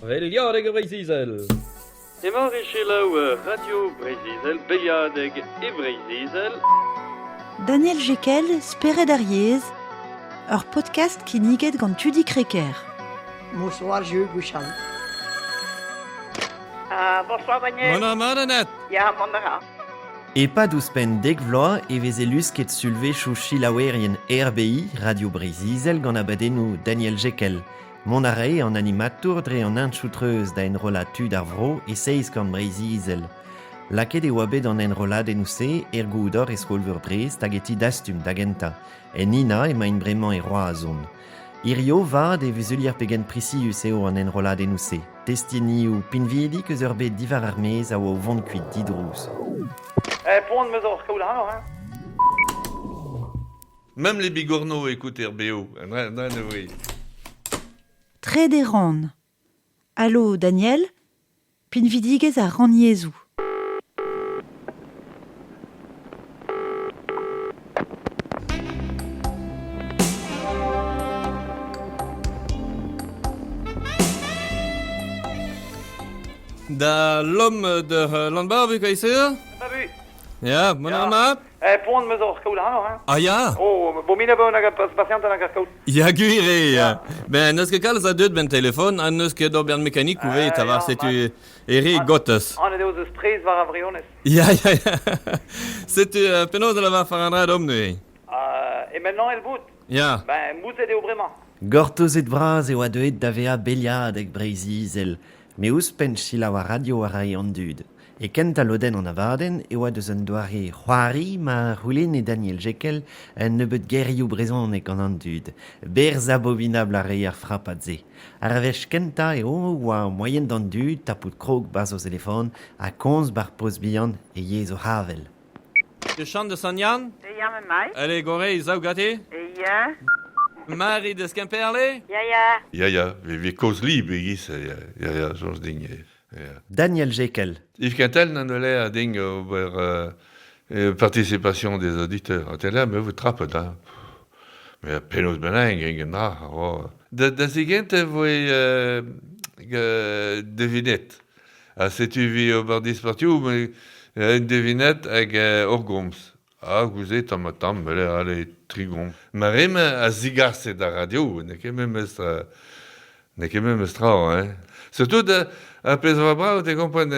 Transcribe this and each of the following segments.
Beliadeg e Breizh-Izel. Emañ e selaou Radio Breizh-Izel, Beliadeg e Breizh-Izel. Daniel Jekel, Spered ar yezh, ur podcast kinniget gant Tudi Crequer. Bonsoir, Jules Gouchal. Ah, bonsoir Daniel. Mont a mat, Annette? Ya, mont a ra. E-pad ouzhpenn dek vloaz e veze lusket sulvezhioù selaouerien RBI, Radio Breizh-Izel, gant abadennoù Daniel Jekel. Mont a rae an animatour dre an hentoù-treuz da enrollañ tud ar vro e seizh korn Breizh-Izel. Lakaet e oa bet an enrolladennoù-se er goudor e skol-veur Brest hag e ti Dastum da gentañ. En INA emaint bremañ e Roazhon. Hirio 'vat e vuzulier pegen prisius eo an enrolladennoù-se. Testenioù pinvidik eus ur bed diwar ar maez a oa o vont kuit didrouz. Eh, poan 'meus oc'h kaout ac'hanoc'h, hein. Même les bigorneaux écoutent RBO. Oui. Trede rann. Alo Daniel, pinvidigezh ar rannyezhoù. Da l'homme de Landbarvik, aisea? Ya, mont a mat? Eh, poan 'meus oc'h kaout ac'hanoc'h, hein. Ah ya? Oh, bon min a hag patiant hag ar kaout. Ya, gwir eo, ya. Ben, n'eus ket kalz a deuet ben telefon ha n'eus ket ober mekanikoù eo, ta war setu e re gotez. An eo eus prez war ar vrionez. Ya, ya, ya. Setu penaos a lavar an dra d'omp neuze? E maintenant el bout. Ya. Ben, mouzet eo bremañ. Gortozet bras e oa deuet da vezañ beliadeg Breizh-Izel, met ouzhpenn selaou ar radio a rae an dud. E kentañ lodenn an abadenn e oa deus un doare c'hoari ma c'houlenne Daniel Jekel un nebeud gerioù brezhonek gant an dud. Berzh abominabl a rae ar frapad-se. Ar wech kentañ eo oa moaien d'an dud tapout krog 'barzh o zelefon ha komz 'bar post bihan e yezh o c'havell. De Chan de Sant-Yann? Ya, me mai. Allez, Goré, zaou gante? Ya. Marie de Kemperle? Ya, ya. Ya, ya, vi koz lib e giz, ya, ya, ya, soñj din. Daniel Jekel. Yves Quintel n'en l'air ding ober participation des auditeurs. Te là, me vous trappet, hein. Mais penaos bennak en dra. Da, da zigent e voe devinet. Ha setu vi ober dispartioù, mais un devinet hag ur gomz. Ah, gouze tamm-ha-tamm, allez, trigon. Ma rem a zigase d'ar radio, n'eo ket memes n'eo ket memes tra, hein. Surtout ar pezh a oa brav, te kompren,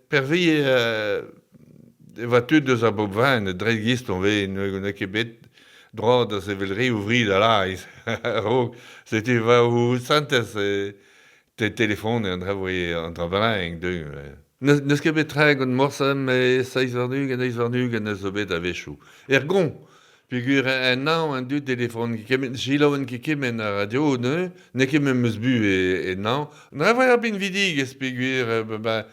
pervi e oa tud eus ar bobl vaen, dreist on vez n'eo ket bet droad da sevel re ouvri da laez. A-raok, setu va o santez te telefon an dra voe an dra bennak deuet. N'eus ket bet tregont morse met seizh warn-ugent, eizh warn-ugent a zo bet a-wechoù. Er goñ, peogwir en hañv an dud telefon ket kement, selaouent ket kement ar radio neuze, n'eo ket memes buhez en hañv. Dre voe ar binvidigezh peogwir ben,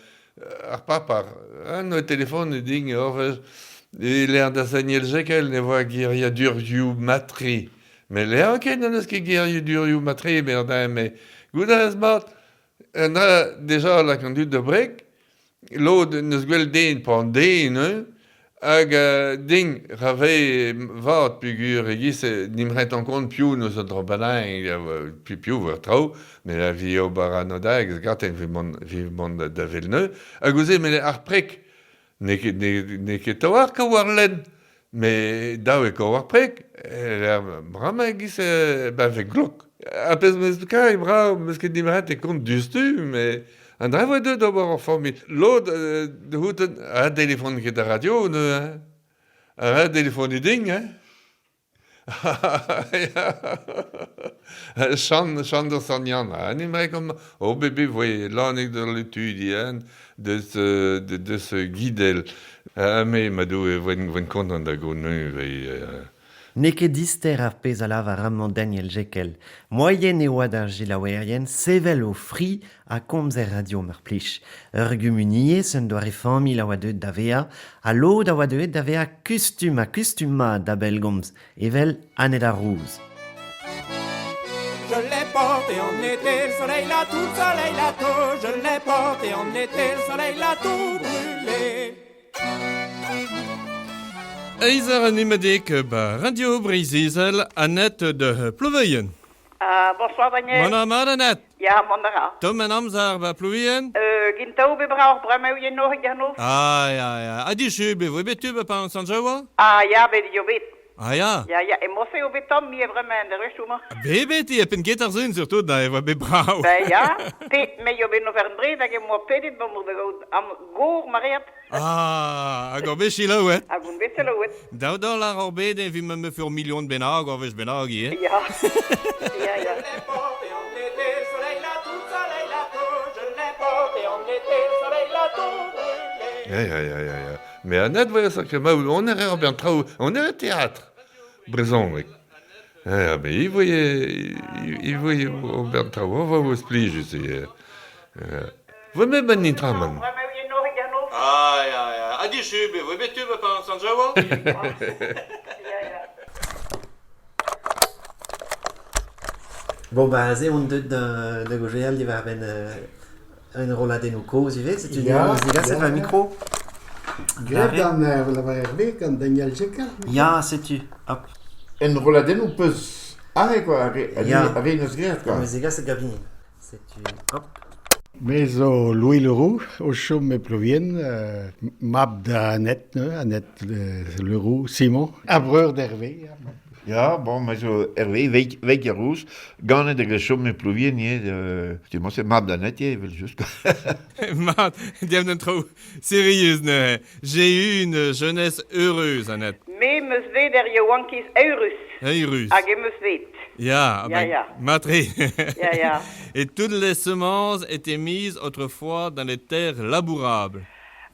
ar papar, un telefon din ur wech e lec'h da Daniel Jekel ne voa geriadurioù mat-tre. Met lec'h ket n'en deus ket geriadurioù mat-tre, met goût a rez mat. Un dra deja lak an dud da breg, lod n'eus gwell den pa an den hein, hag den ra vez vat peogwir e-giz n'em rentañ kont piv n'eus un dra bennak piv war traoù, met a vi ober an odag ganten evit mont evit mont da Villeneuve hag ouzh met ar preg n'eo ket n'eo ket trawalc'h war lenn met dav eo kaout ar preg bremañ e-giz ba vez glok. Ar pezh 'meus karet brav 'meus ket dimeret e kont diouzhtu met an dra voe deuet d'ober ur familh. Lod da c'hoût a delefon ket ar radio neuze hein, a delefoniñ din hein. Chan, Chan da Sant-Yann, ha ni 'm oh bebe voe Lanig da Letudi, hein, deus, deus Gidel. Ha me, ma Doue, voen, voen kontant da gaout neuze. N'eo ket dister ar pezh a lavar amañ Daniel Jekel. Moaien e oa d'ar selaouerien sevel o fri ha komz er radio mar plij. Ur gumuniezh, un doare familh a oa deuet da vezañ, ha lod a oa deuet da vezañ kustum ha kustum mat da bellgomz, evel Annette ar Rouz. Je l'ai porté en été, le soleil l'a tout, le soleil l'a tout. Je l'ai porté en été, le soleil l'a tout brûlé. Eizh eur an emadeg ba Radio Breizh-Izel, Annette de Ploveillen. Ah, bonsoir Daniel. Mont a mat, Annette. Ya, mont a ra. Tomm an amzer ba Plouvien? Gintaou be braoc'h bremañ eo eno hag ar Ah, ya, ya. Ha dichub e voe bet tu ba pa Sant-Jaoua? Ah, ya, bet eo bet. Ah, ya. Ya, ya, e morse eo bet tomm, mi e bremañ en dervezhioù-mañ. Bet bet e penn ket ar sun, surtout, da e voa bet brav. Ben ya, pe me eo bet oferenn-bred hag em boa pedet ba da gaout am gor maread. Ah, hag ur bet selaouet. Hag on bet selaouet. $2 ur bet evit ma mefe ur million bennak ur wech bennak ivez. Ya, ya, ya. Ya, ya, ya, ya, ya. Mais Annette, voyez ça que on est ur bern traoù, on est un théâtre brezhoneg. Ya, mais il voyait, il voyait ur bern traoù, on va vous splij, c'est. Vous même ban intraman. Ah, ya, ya. Ha dichub e voe bet tu ba pa Sant-Jaoua? Bon, ba, aze on deut da, da gojeal diwar-benn un rolladennoù kozh ivez, setu Ya, deomp ya, va mikro. Graet an lavar Hervé gant Daniel Jekel. Ya, setu, hop. En rolladennoù peus arre quoi, arre, Ya. arre neus graet quoi. Eus degaset gavin. Setu, hop. Me zo Louis Leroux, o chom e Plouvien, mab da Annette, ne, Annette Leroux, Simon, abreur d'Hervé. Ya. Ya, bon, me zo Hervé, veik, veik ar rouz, ganet hag a chom e Plouvien, ivez, tu c'est mab da Annette, evel just quoi. Mat, diam d'un traoù sérieux, neuze. J'ai eu une jeunesse heureuse, Annette. Me meus bet er yaouankiz eurus. Eurus. Hag em eus bet. Ya, ah Ya, ben, ya. Matré. Ya, ya. Et toutes les semences étaient mises autrefois dans les terres labourables.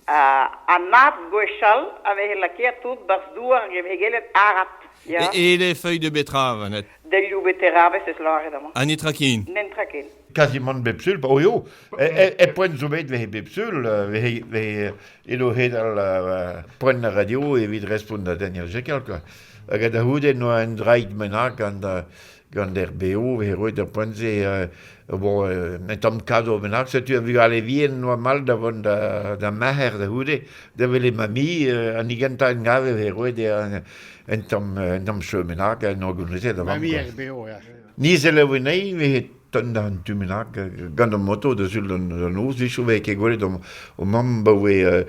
Ah, an mat gwechall a veze lakaet tout barzh douar hag e veze gellet arat. Ya. Et les feuilles de betterave, Annette. Delioù betterabez ez lâret amañ. Anitrakin. Nen traken. Quasiment bep sul, oh yo, e poent zo bet vehe bep sul, vehe, vehe edo het al poent ar radio evit respont da Daniel Jekel, quoi. Hag da c'houde noa un draig bennak gant, gant er BO, vehe roet ar poent-se, bon, un tamm kado bennak, setu a vugale vien noa mal da vont da, da maher da c'houde, da wele mami, an igentañ en gave vehe roet un tamm, un tamm cheu bennak, noa gounezet da vamm, Mami quoi. RBO, ya. Ni zelaouenei vehe ton da an tu bennak, gant an moto da sul an noz, vichou vehe ket gwelet o mamm ba oe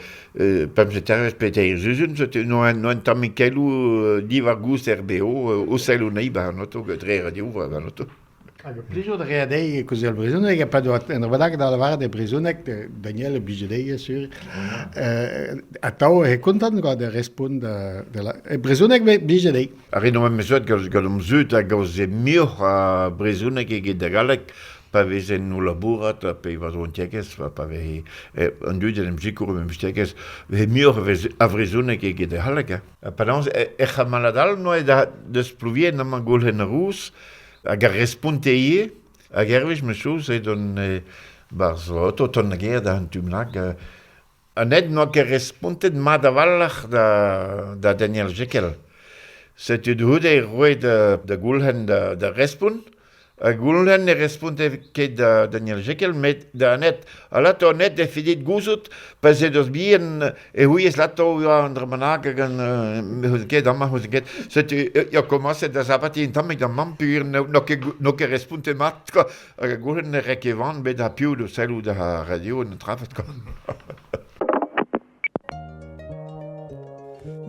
pemzet tervez pe teir zuzun, setu noa un tamm kelou diwar goust RBO, o selou nei ba an oto, dre radio ba an oto. Hag plijout a rea dezhi e kozel brezhoneg, ha pa doa en ur da lavaret e brezhoneg, Daniel blije dezhi, sur. Atao e kontant quoi de respont da, da la... E brezhoneg be blije dezhi. Ar eno em eus gant gant am zut hag gaoz e muioc'h a brezhoneg eget da galleg, pa vezen o labourat, pe war zo an tiegezh, pa vehe an dud en em sikour em tiegezh, vehe muioc'h a vrezhoneg eget da galleg. Ha penaos, ec'h a maladal noa da deus Plouvien amañ goulc'hen ar rouz, hag ar responte ivez, hag hervez me souz eo don barzh auto ton a ger da an tumnak. An ed noa ket respontet mat a-walc'h da Daniel Jekel. Setu d'houde e roet da goulc'hen da respont, ha goulc'hen ne responte ket da Daniel Jekel, met da Annette. Ha lato Annette e fedit gouzout, pa ze deus bien e houiez lato oa an dra hag an me ket amañ c'houez ket. Setu ya komañset da zabati un tammig da mamm puir no ket responte mat, quoi. Hag goulc'hen ne rek e van bet ha piv do selloù da radio en trafet, quoi.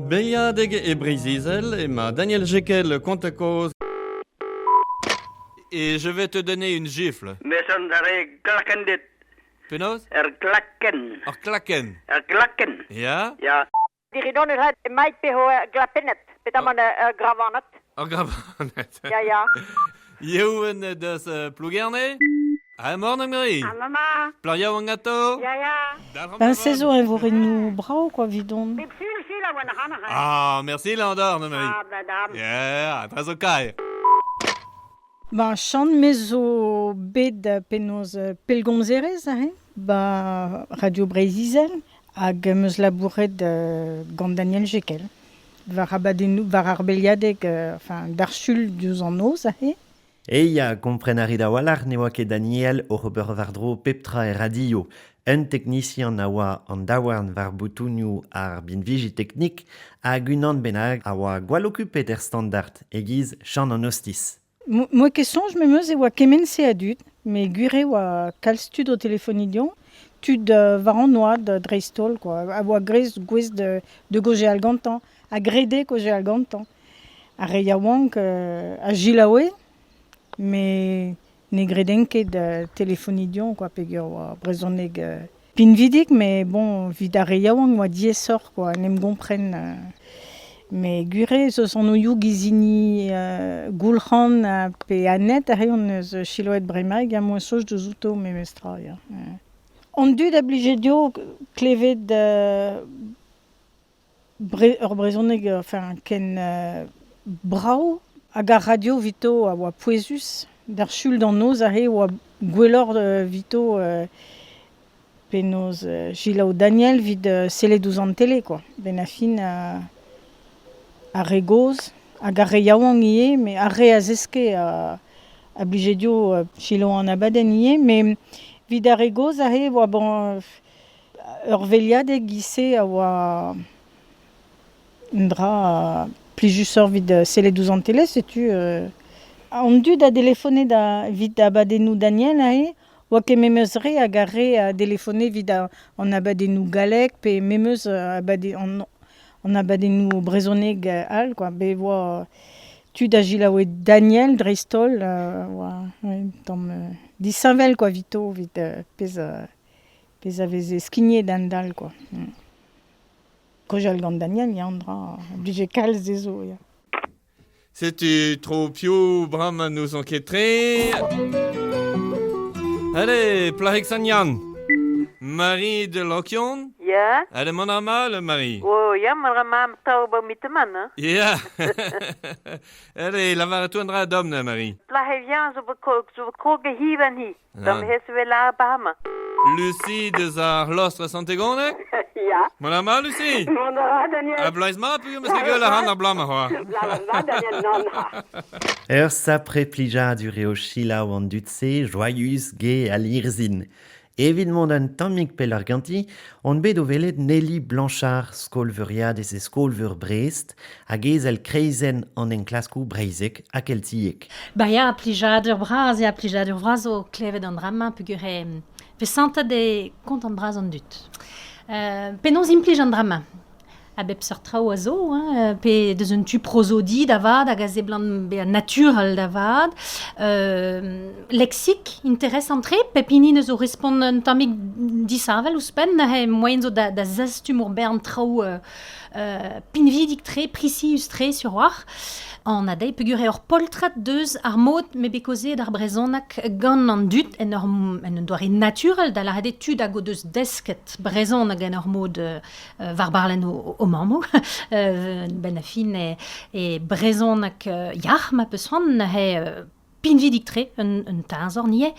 Beilhadeg e Breizh-Izel ema Daniel Jekel kont a kaoz. Et je vais te donner une gifle. Me son ar re klakenn dit. Penaos? Er klakenn. Ar klakenn. Er klakenn. Ya? Ya. Diridon ur het maik pe ho glapennet, petamant ur gravanet. Ar gravanet. Ya, ya. Yeouen deus Plougerne? Ha mor na meri? Ah, mama. Plan yaouank ato? Ya, ya. Ben, se zo evorennoù brao, quoi, vidon. Bep sul, sul a oan ar an. Ah, merci Landor, na meri. Ah, madame. Yeah, tra zo kai. Ba, chan me zo bet penaos pelgomzerez, ahe, ba Radio Breizh-Izel, hag meus labouret gant Daniel Jekel. War abadennoù, war ar beliadeg, enfin, d'ar sul diouzh an noz, ahe. Eia, kompren a rit a-walc'h ne oa ket Daniel oc'h ober war-dro pep tra er radio. Un teknisian a oa an daouarn war boutounioù ar binviji teknik hag unan bennak a oa gwall okupet er standard, e-giz Chan an Hostis. Moa ket soñj memes e oa kement-se a dud, met gwir eo oa kalz tud o telefoniñ deomp, tud war an oad dreist-holl quoi, a oa grez gouest da gaozeal gantañ, a grede kaozeal gantañ. Ar re yaouank a selaoue, met ne greden ket telefoniñ deomp quoi, peogwir oa brezhoneg pinvidik, met bon, evit ar re yaouank oa diaesoc'h quoi, en em gompren. Met gwir eo ez eus anvioù Gizini Goulc'han pe Annette a reont eus selaouet bremaik ha moa soñj deus outo memestra ya. An dud a blije dezho klevet ur brezhoneg enfin ken brav hag ar radio evito a oa pouezus. D'ar Sul d'an noz aze e oa gwelloc'h evito penaos selaou Daniel evit sellet ouzh an tele kwa. 'Benn ar fin ar re gozh hag ar re yaouank ivez, met ar re a zeske a blije dezho selaou an abadenn ivez, met evit ar re gozh aze e oa bon ur veilhadeg giz-se a oa un dra plijusoc'h evit sellet ouzh an tele, setu an dud a delefone da evit abadennoù Daniel aze 'oa ket memes re hag ar re a delefone evit an abadennoù gallek pe memes an abadennoù brezhonek all kwa. Bet e oa tud a selaoue Daniel dreist-holl oa un tamm disheñvel kwa evito evit pezh pezh a veze skignet a-hend-all kwa. Kaozeal gant Daniel ya an dra a blije kalz dezho ya. Setu tro piv bremañ n'ouzon ket tre. Allez, plac'hig Sant-Yann. Marie de Lokion. Ya. Allez, mont ar mal, Marie. Oh, ya, mont ar mal tav ba miteman, hein. Ya. Allez, lavaret an dra domn, Marie. Plac'h vihan zo zo krog hivan hi. Dam hez vel ar bahama. Lucie deus ar Lostr Sant-Egoneg? Ya. Mont a ma, Lucie? Mont a ra, Daniel. A bloaz mat, peogwir 'meus ket gwell ac'hann ar bloaz-mañ c'hoazh. Bloaz Daniel, nann. Ur sapre plijadur eo selaou an dud-se, joaius, gay ha lirzhin. Evit mont un tammig pelloc'h ganti on bet o welet Nelly Blanchard, skolveuriadez e skol-veur Brest, hag ezel kreizenn an enklaskoù breizhek ha keltiek. Ba ya, plijadur bras ya, plijadur vras o klevet an dra-mañ peogwir e vez santet e kontant bras an dud. Penaos implij an dra-mañ? A bep seurt traoù a zo, hein, pe deus un tu prosodie da vat hag a seblant bezañ naturel da vat. Leksik interesant-tre, pep hini neus o respont un tammig disheñvel ouzhpenn, neuze moaien zo da, da zastum ur bern traoù pinvidik-tre, prisius-tre sur war. An adeiz peogwir eo ur poltred deus ar mod m'eo bet kaozeet ar brezhoneg gant an dud en ur, en un doare naturel, da lâret eo tud hag o deus desket brezhoneg en ur mod war barlenn o mammoù. Benn ar fin e brezhoneg yac'h ma peus c'hoant neuze pinvidik-tre un teñzor ivez.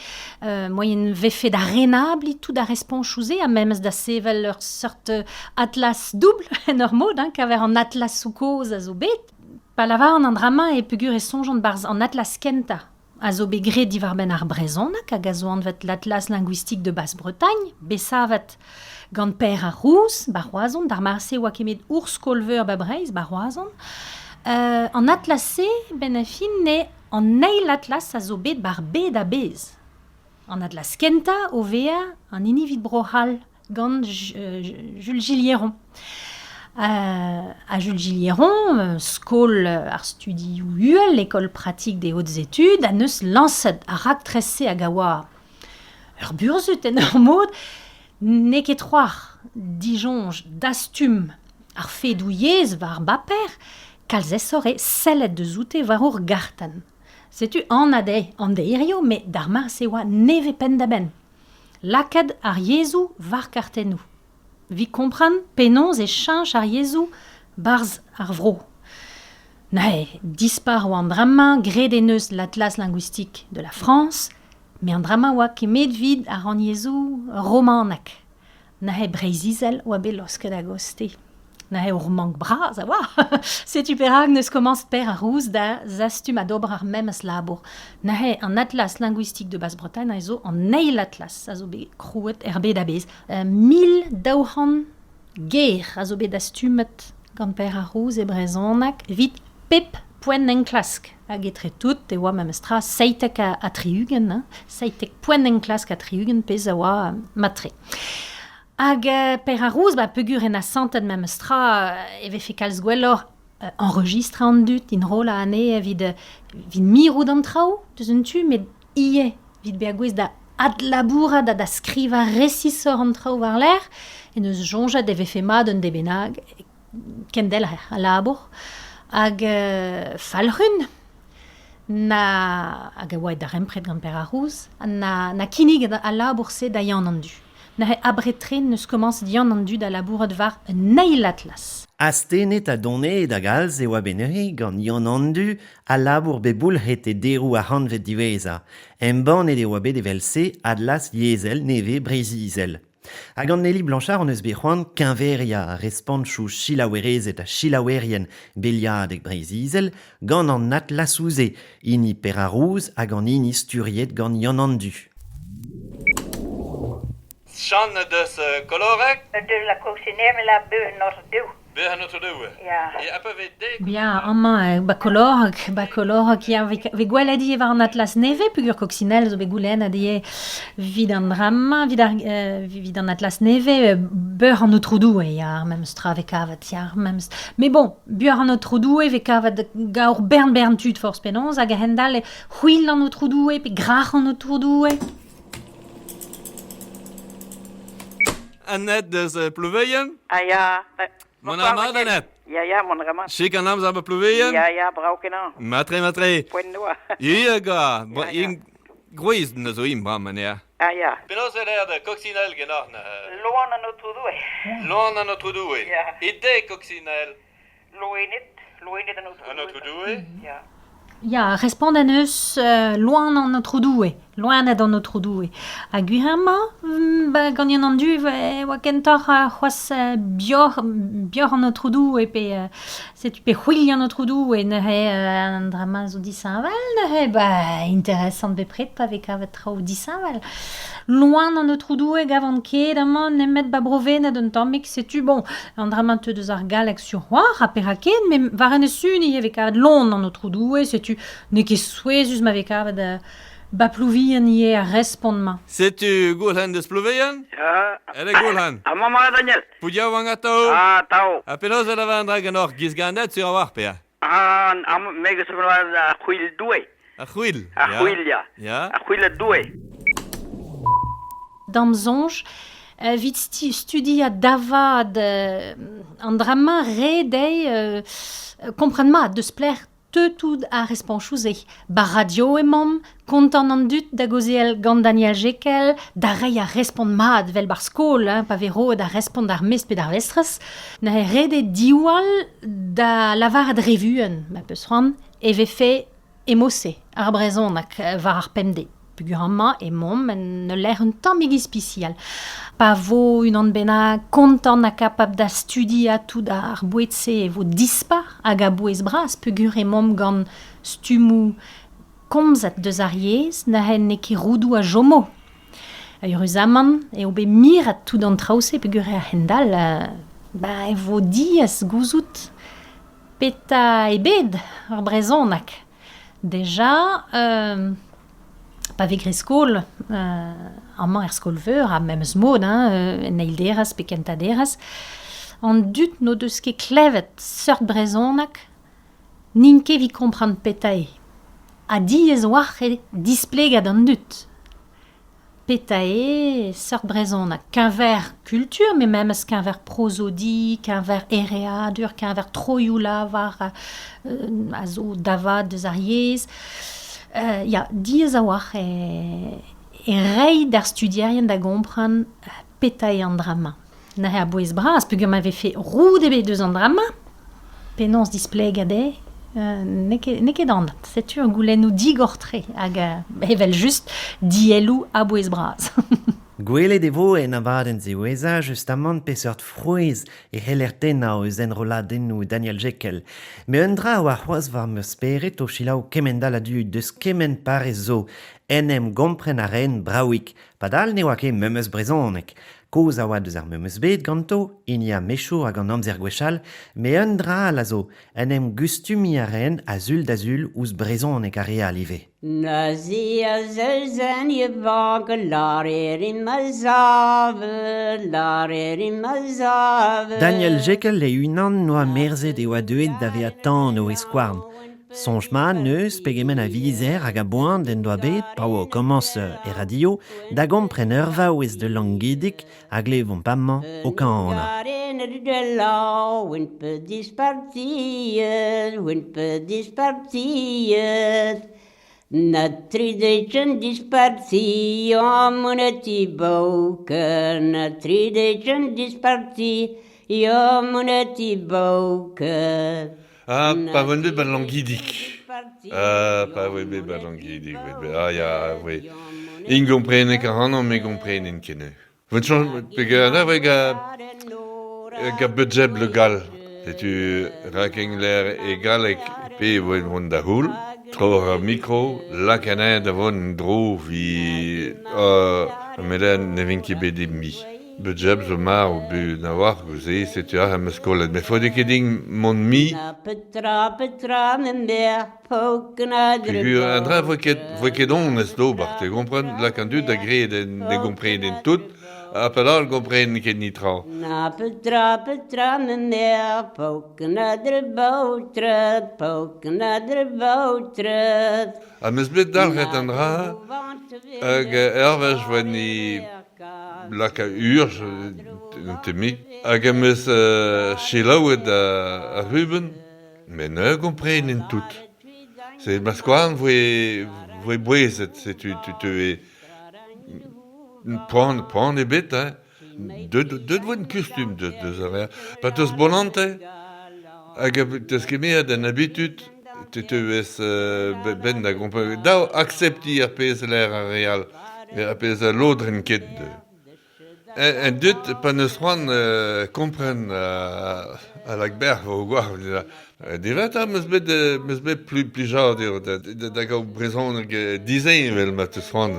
Moaien vefe da renabliñ tout ar responchoù-se ha memes da sevel ur seurt atlas doubl en ur mod, hein, kaver an atlasoù kozh a zo bet. Pa lavaran an dra-mañ e peogwir e soñjan 'barzh an atlas kentañ a zo bet graet diwar-benn ar brezhoneg hag a zo anvet l'Atlas linguistique de Basse-Bretagne, bet savet gant Per ar Rouz, 'ba Roazhon, d'ar mare-se 'oa ket met ur skol-veur 'ba Breizh, 'ba Roazhon. An atlas-se, 'benn ar fin, eo an eil atlas a zo bet 'bar bed a-bezh. An atlas kentañ o vezañ an hini evit Bro-C'hall gant Jules Gilliéron. Ha Jules Gilliéron, skol ar studioù uhel, école pratique des hautes études, a neus lañset ar raktres-se hag a oa ur burzhud en ur mod, n'eo ket c'hoar disoñj dastum ar fedoù yezh war baper, kalz aesoc'h eo sellet deus oute war ur gartenn. Setu anat eo an deirioù, met d'ar mare-se oa nevez penn-da-benn. Lakaat ar yezhoù war kartennoù. Evit kompren penaos e cheñch ar yezhoù 'barzh ar vro. Neuze, dispar oa an dra-mañ, graet en deus l'Atlas linguistique de la France, met an dra-mañ oa kemet 'vit ar rannyezhoù romanek. Neuze Breizh-Izel oa bet laosket a-gostez. Neuze ur mank bras a oa. Setu perak n'eus komañs Per ar Rouz da zastum ha d'ober ar memes labour. Neuze an Atlas linguistique de Basse-Bretagne a zo an eil atlas a zo bet krouet er bed a-bezh. 1200 ger a zo bet dastumet gant Per ar Rouz e brezhoneg evit pep poent enklask. Hag etre tout e oa memestra 17 ha 60, hein? 17 poent enklask ha 60 pezh a oa matre. Hag Per ar Rouz, ba, peogwir en asantet memestra e vefe kalz gwelloc'h enregistrañ an dud, enrollañ anezhe evit, evit mirout an traoù deus un tu, met ivez evit bezañ gouest da adlabourat ha da skrivañ resisoc'h an traoù war-lerc'h, en deus soñjet e vefe mat un deiz bennak kendelc'her al labour. Hag Falc'hun na hag a oa e darempred gant Per ar Rouz, na, na kinniget al labour-se da Yann an Du. Neuze abred-tre n'eus komañset Yann an Du da labourat war un eil atlas. Astennet ha doneet a-galz e oa bet neuze gant Yann an Du al labour bet boulc'het e deroù ar c'hantved diwezhañ. Embannet e oa bet evel-se Atlas yezhel nevez Breizh-Izel. Ha gant Nelly Blanchard hon eus bet c'hoant keñveriañ ar respontoù selaouerezed ha selaouerien Beliadeg Breizh-Izel gant an atlasoù-se, hini Per ar Rouz hag an hini sturiet gant Yann an Du. Chann deus Koloreg? Deus la Coccinelle la beuh notre Diou. Beuh an Aotrou Doue. Ya. E pa vez dek... Bien, amañ ba Koloreg, ba Koloreg, ya, vez gwelet ivez war an atlas nevez, peogwir Coccinelle zo bet goulennet ivez evit an dra-mañ, evit ar evit an atlas nevez, beuh an Aotrou Doue, ya, ar memes tra vez kavet, ya, ar memes... Mais bon, buoc'h an Aotrou Doue vez kavet gaour bern-bern tud forzh penaos, hag a-hend-all, c'hwil an Aotrou Doue pe grac'h an Aotrou Doue. Annette deus Plouveien? Ah ya. Mont a mat, Annette? Ya, ya, mont a mat. Chik an amzer ba Plouveien? Ya, ya, brav kenañ. Matre, matre. Poent noa. Ya, ga. Ya, ya. Gwez na zo im bremañ, ya. Ah ya. Penaos e ler da Coccinelle ganeoc'h? Loan an Aotrou Doue. Loan an Aotrou Doue. Ya. E de Coccinelle. Loened, loened an Aotrou An Aotrou Doue. Ya. Ya, respont en deus loan an Aotrou Doue, loened an Aotrou Doue. Ha gwir emañ, ba, gant Yann an Du e oa kentoc'h c'hoazh bioc'h, bioc'h an Aotrou Doue pe setu pe c'hwil an Aotrou Doue neuze an dra-mañ zo disheñvel neuze, ba interesant bepred pa vez kavet traoù disheñvel. Loan an Aotrou Doue 'gavan ket amañ nemet ba Bro-Wened un tammig, setu bon, An dra-mañ teu deus ar galleg sur c'hoar, ha perak ket, met war en esun ivez vez kavet lon an Aotrou Doue, setu n'eo ket souezhus ma vez kavet ba Plouvien ivez ar respont-mañ. Setu Goulc'hen deus Plouvien? Ya. Elle est Goulc'hen. Ha maman la Daniel. Poudiaou an atao. Ah, atao. Ha penaos e lavar an dra ganeoc'h giz ganet sur a-walc'h, pe Ah, me eus ar c'hwil Doue. Ar c'hwil. Ar c'hwil, ya. Ya. Ar c'hwil a Doue. D'am soñj, evit studiañ da vat an dra-mañ ret eo kompren mat deus pelec'h teu tout ar responchoù-se. Ba radio emaomp, kontant an dud da gaozeal gant Daniel Jekel, da reiñ ar respont mat 'vel 'bar skol, hein, pa vez roet ar respont d'ar mestr pe d'ar vestrez. Neuze ret eo diwall da lavaret re vuan, ma peus c'hoant, e vefe Emo-se, ar brezhoneg war ar pemdez. Peogwir amañ emaomp en ul lec'h un tammig ispisial. Pa vo unan bennak kontant ha kapabl da studiañ tout ar boued-se e vo dispar hag a-bouez-bras peogwir emaomp gant stummoù komzet deus ar yezh neuze n'eo ket roudoù a chomo. Eüruzamant eo bet miret tout an traoù-se peogwir a-hend-all ba e vo diaes gouzout Petra eo bet ar brezhoneg? Deja, pa vez graet skol, amañ er skol-veur, ha memes mod hein, en eil derez pe kentañ derez, an dud n'o deus ket klevet seurt brezhoneg n'int ket evit kompren petra eo. Ha diaes a-walc'h eo displegañ d'an dud. Petra eo seurt brezhoneg? Keñver kultur, met memes keñver prosodi, keñver ereadur, keñver troioù-lavar a zo da vat deus ar yezh. Ya, diaes a-walc'h e reiñ d'ar studierien da gompren petra eo an dra-mañ. Neuze a-bouez-bras, peogwir ma vefe roud ebet eus an dra-mañ, penaos displegañ dezhe n'eo ket, n'eo ket anat. Setu ur goulennoù digor-tre hag evel-just dielloù a-bouez-bras. Gwelet e vo en abadenn ziwezhañ justamant peseurt frouezh e c'heller tennañ eus enrolladennoù Daniel Jekel. Met un dra a oa c'hoazh war ma spered o selaou kement-all a dud deus kement parrez zo. En em gompren a raent bravik, padal ne oa ket memes brezhoneg. Kaoz a oa deus ar memes bed ganto, hini ar mechour hag an amzer gwechall, met un dra all a zo, en em gustumiñ a raent a sul da sul ouzh brezhoneg ar re all ivez. Daniel Jekel e-unan 'noa merzet e oa deuet da vezañ tanv e skouarn. Soñj mat 'neus pegement a vizer hag a boan en doa bet pa oa o komañs e radio da gompren ur vaouez da Langidig a glevomp amañ o kanañ. Ah, pa voen bet 'ba Langidig. Ah, pa voe bet 'ba Langidig, voe bet. Ah ya, voe. Int 'gomprenet ac'hanon, me 'gomprenen ket neuze. Voe soñj peger na voe ga budget Le Gall. Setu rak lec'h e galleg pe e voe vont da c'houl, tro ar mikro, lak anezhañ da vont en-dro 'vit met ne vin ket bet enni. Budget zo marv bu a-walc'h goude, setu aze am eus kollet. Met faote ket din mont mui. Peogwir an dra 'voe ket 'voe ket honnezh d'ober, te gompren? Lak an dud da gredenn ne gomprenen tout, ha padal 'gomprenen ket netra. Ha 'm eus bet dalc'het an dra hag ur wech 'voen laka urzh un tammig hag em eus selaouet ar Ruben met ne gomprenen tout. Se ma skouarn voe voe bouezet setu tu teue poan poan ebet hein. Deut deut 'voen kustum deus ar re. Pa 'teus bolante hag 'teus kemeret an abitud te teuez benn da gompren. Dav akseptiñ ar pezh 'lec'h ar re all, ar pezh a lodren ket. En dud pa 'neus c'hoant kompren a lak bec'h war o gwalc'h. Diwezhatoc'h 'm eus bet 'm eus bet plijadur da gaout brezhoneg disheñvel ma 'teus c'hoant.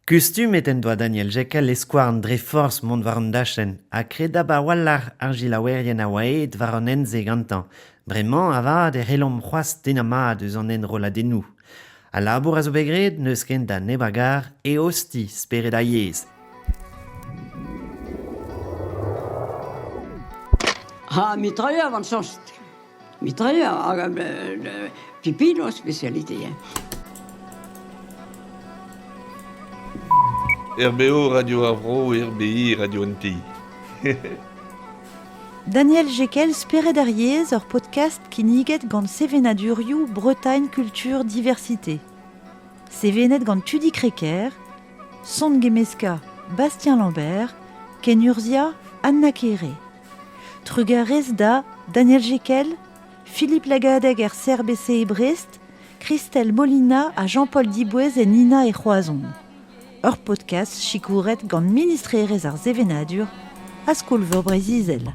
Kustumet en doa Daniel Jekel e skouarn dre forzh mont war an dachenn ha kredabl a-walc'h ar selaouerien a oa aet war an hent-se gantañ. Bremañ avat e c'hellomp c'hoazh tennañ mat eus an enrolladennoù. Al labour a zo bet graet n'eus ken da neb a gar eostiñ spered ar yezh. Ha mitrailleur van soñj. Mitrailleur hag pipino spécialité. Hein. RBO Radio ar Vro, RBI Radio an Ti. Daniel Jekel, Spered ar yezh, ur podcast kinniget gant sevenadurioù Bretagne Culture Diversité. Sevenet gant Tudi Crequer, Son Gemeska, Bastien Lambert, Kenurzia, Anna Kere. Trugarez da Daniel Jekel, Philippe Lagadeg er CRBC e Brest, Christelle Molina ha Jean-Paul Dibouez e Nina e Roazhon. Ur podcast sikouret gant ministrerezh ar sevenadur ha Skol-Veur Breizh-Izel.